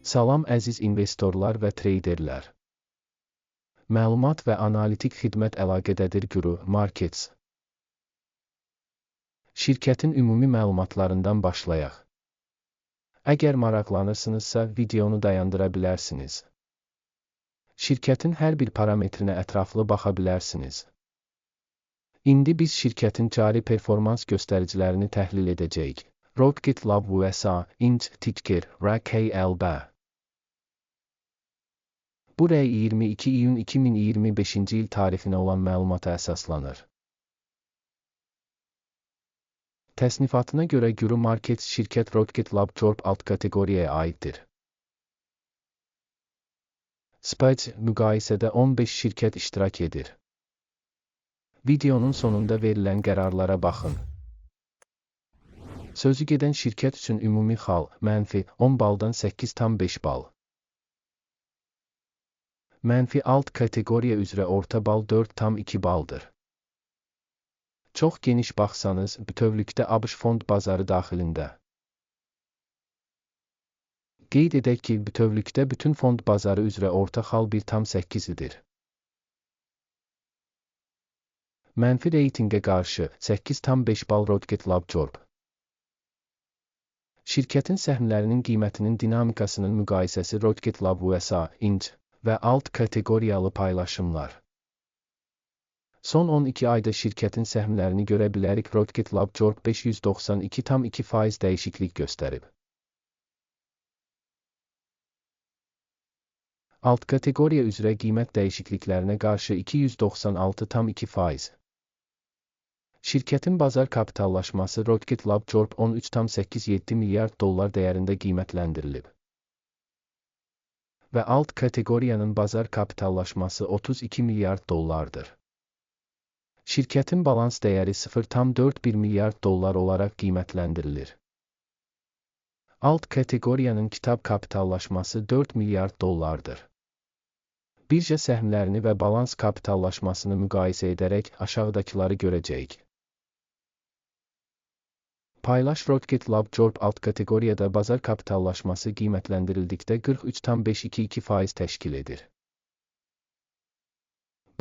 Salam əziz investorlar və treyderlər. Məlumat və analitik xidmət əlaqədədir Guru Markets. Şirkətin ümumi məlumatlarından başlayaq. Əgər maraqlanırsınızsa, videonu dayandıra bilərsiniz. Şirkətin hər bir parametrinə ətraflı baxa bilərsiniz. İndi biz şirkətin cari performans göstəricilərini təhlil edəcəyik. Rocket Lab USA, Inc. Ticker, RKLB. Bu rəy 22 iyun 2025-ci il tarixinə olan məlumata əsaslanır. Təsnifatına görə Guru Markets şirkət Rocket Lab Corp alt kateqoriyaya aiddir. SPAC müqayisədə 15 şirkət iştirak edir. Videonun sonunda verilən qərarlara baxın. Sözü gedən şirkət üçün ümumi xal, mənfi 10 baldan 8,5 bal. Mənfi alt kateqoriya üzrə orta bal 4,2 baldır. Çox geniş baxsanız, bütövlükdə ABŞ fond bazarı daxilində. Qeyd edək ki, bütövlükdə bütün fond bazarı üzrə orta xal 1,8-dir. Mənfi reytinqə qarşı 8,5 bal Rocket Lab Corp. Şirkətin səhmlərinin qiymətinin dinamikasının müqayisəsi Rocket Lab USA, Inc. və alt kateqoriyalı paylaşımlar. Son 12 ayda şirkətin səhmlərini görə bilərik. Rocket Lab Corp 592,2% dəyişiklik göstərib. Alt kateqoriya üzrə qiymət dəyişikliklərinə qarşı 296,2%. Şirkətin bazar kapitallaşması Rocket Lab Corp 13,87 milyard dollar dəyərində qiymətləndirilib. Və alt kateqoriyanın bazar kapitallaşması 32 milyard dollardır. Şirkətin balans dəyəri 0,41 milyard dollar olaraq qiymətləndirilir. Alt kateqoriyanın kitab kapitallaşması 4 milyard dollardır. Birja səhmlərini və balans kapitallaşmasını müqayisə edərək aşağıdakıları görəcəyik. Paylaş Rocket Lab Corp alt kateqoriyada bazar kapitallaşması qiymətləndirildikdə 43,522% təşkil edir.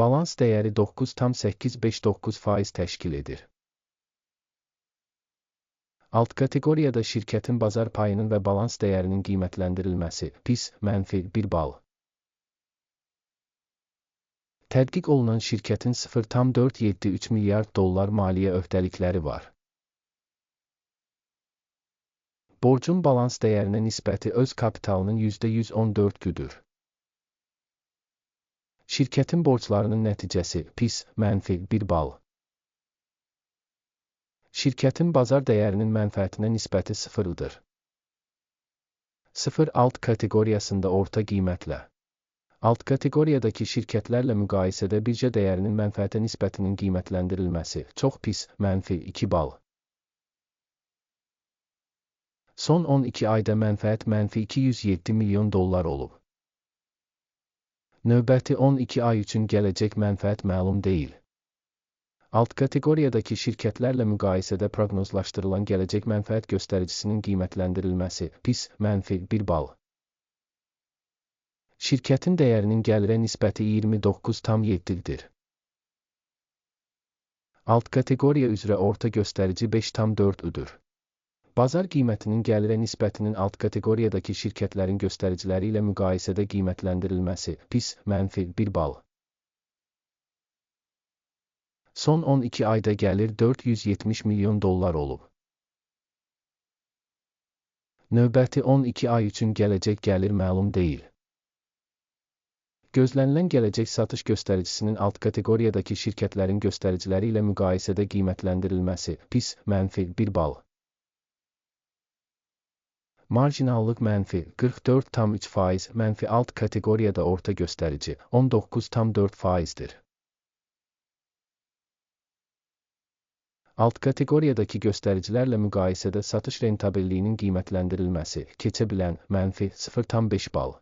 Balans dəyəri 9,859% təşkil edir. Alt kateqoriyada şirkətin bazar payının və balans dəyərinin qiymətləndirilməsi pis, mənfi 1 bal. Tədqiq olunan şirkətin 0,473 milyard dollar maliyyə öhdəlikləri var. Borcun balans dəyərinə nisbəti öz kapitalının %114-üdür. Şirkətin borclarının nəticəsi pis, mənfi 1 bal. Şirkətin bazar dəyərinin mənfəətinə nisbəti 0-dır. 0 alt kateqoriyasında orta qiymətlə. Alt kateqoriyadakı şirkətlərlə müqayisədə birja dəyərinin mənfəətə nisbətinin qiymətləndirilməsi çox pis, mənfi 2 bal. Son 12 ayda mənfəət mənfi 207 milyon dollar olub. Növbəti 12 ay üçün gələcək mənfəət məlum deyil. Alt kateqoriyadakı şirkətlərlə müqayisədə proqnozlaşdırılan gələcək mənfəət göstəricisinin qiymətləndirilməsi pis, mənfi 1 bal. Şirkətin dəyərinin gəlirə nisbəti 29,7-dir. Alt kateqoriya üzrə orta göstərici 5,4-üdür. Bazar qiymətinin gəlirə nisbətinin alt kateqoriyadakı şirkətlərin göstəriciləri ilə müqayisədə qiymətləndirilməsi pis, mənfi 1 bal. Son 12 ayda gəlir 470 milyon dollar olub. Növbəti 12 ay üçün gələcək gəlir məlum deyil. Gözlənilən gələcək satış göstəricisinin alt kateqoriyadakı şirkətlərin göstəriciləri ilə müqayisədə qiymətləndirilməsi pis, mənfi 1 bal. Marjinallıq mənfi 44,3%, mənfi alt kateqoriyada orta göstərici 19,4%-dir. Alt kateqoriyadakı göstəricilərlə müqayisədə satış rentabelliyinin qiymətləndirilməsi keçə bilən mənfi 0,5 bal.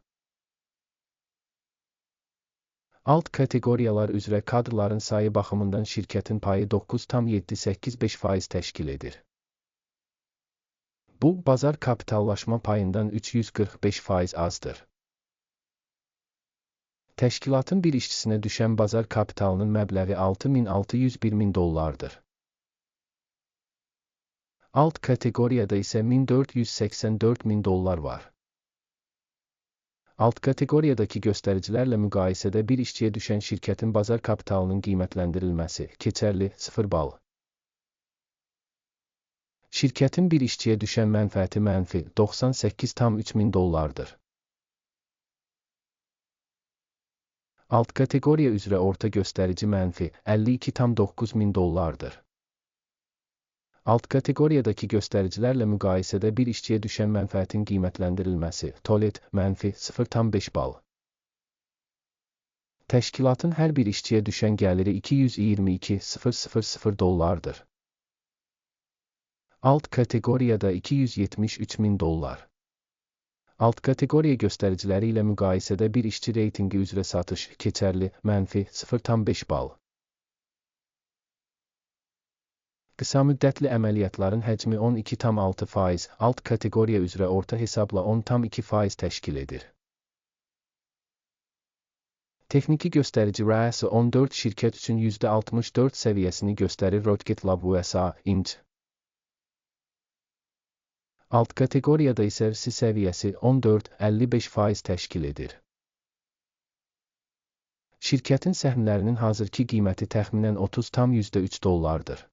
Alt kateqoriyalar üzrə kadrların sayı baxımından şirkətin payı 9,785% təşkil edir. Bu, bazar kapitallaşma payından 345% azdır. Təşkilatın bir işçisinə düşən bazar kapitalının məbləği 6601 min dollardır. Alt kateqoriyada isə 1484 min dollar var. Alt kateqoriyadakı göstəricilərlə müqayisədə bir işçiyə düşən şirkətin bazar kapitalının qiymətləndirilməsi keçərli 0 bal. Şirkətin bir işçiyə düşən mənfəəti mənfi 98,3 min dollardır. Alt kateqoriya üzrə orta göstərici mənfi 52,9 min dollardır. Alt kateqoriyadakı göstəricilərlə müqayisədə bir işçiyə düşən mənfəətin qiymətləndirilməsi tolet mənfi 0,5 bal. Təşkilatın hər bir işçiyə düşən gəliri 222,000 dollardır. Alt kateqoriyada 273 min dollar. Alt kateqoriya göstəriciləri ilə müqayisədə bir işçi reytinqi üzrə satış keçərli mənfi 0,5 bal. Qısa müddətli əməliyyatların həcmi 12,6%, alt kateqoriya üzrə orta hesabla 10,2% təşkil edir. Texniki göstərici RSI 14 şirkət üçün %64 səviyyəsini göstərir Rocket Lab USA, Inc. Alt kateqoriyada isə RSI səviyyəsi 14,55% təşkil edir. Şirkətin səhmlərinin hazırki qiyməti təxminən 30,3 dollardır.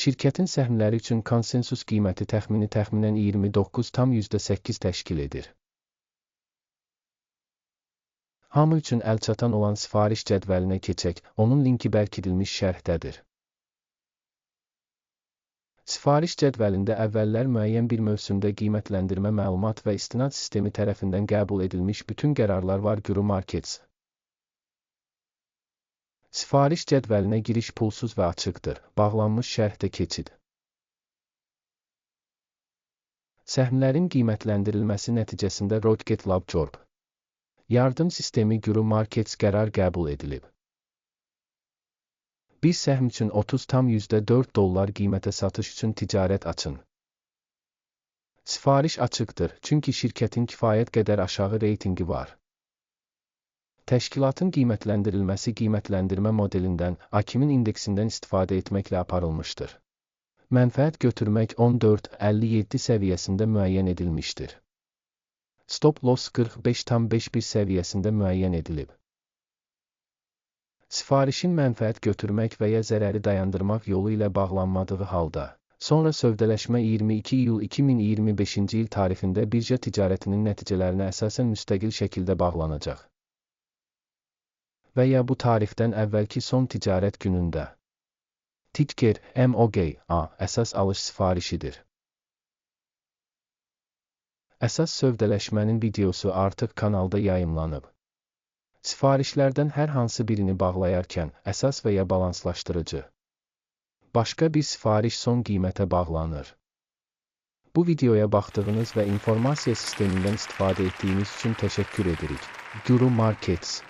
Şirkətin səhmləri üçün konsensus qiyməti təxmini təxminən 29,8 təşkil edir. Hamı üçün əlçatan olan sifariş cədvəlinə keçək, onun linki bərkidilmiş şərhdədir. Sifariş cədvəlində əvvəllər müəyyən bir mövsümdə qiymətləndirmə məlumat və istinad sistemi tərəfindən qəbul edilmiş bütün qərarlar var Guru Markets. Sifariş cədvəlinə giriş pulsuz və açıqdır. Bağlanmış şərhdə keçid. Səhmlərin qiymətləndirilməsi nəticəsində Rocket Lab Corp. Yardım sistemi Guru Markets qərar qəbul edilib. Bir səhm üçün 30,4 dollar qiymətə satış üçün ticarət açın. Sifariş açıqdır, çünki şirkətin kifayət qədər aşağı reytinqi var. Təşkilatın qiymətləndirilməsi qiymətləndirmə modelindən, AKİM-in indeksindən istifadə etməklə aparılmışdır. Mənfəət götürmək 14,57 səviyyəsində müəyyən edilmişdir. Stop loss 45,51 səviyyəsində müəyyən edilib. Sifarişin mənfəət götürmək və ya zərəri dayandırmaq yolu ilə bağlanmadığı halda, sonra sövdələşmə 22 iyul 2025-ci il tarixində birja ticarətinin nəticələrinə əsasən müstəqil şəkildə bağlanacaq. Və ya bu tarixdən əvvəlki son ticarət günündə. Ticker MOGA əsas alış sifarişidir. Əsas sövdələşmənin videosu artıq kanalda yayımlanıb. Sifarişlərdən hər hansı birini bağlayarkən, əsas və ya balanslaşdırıcı başqa bir sifariş son qiymətə bağlanır. Bu videoya baxdığınız və informasiya sistemindən istifadə etdiyiniz üçün təşəkkür edirik. Guru Markets.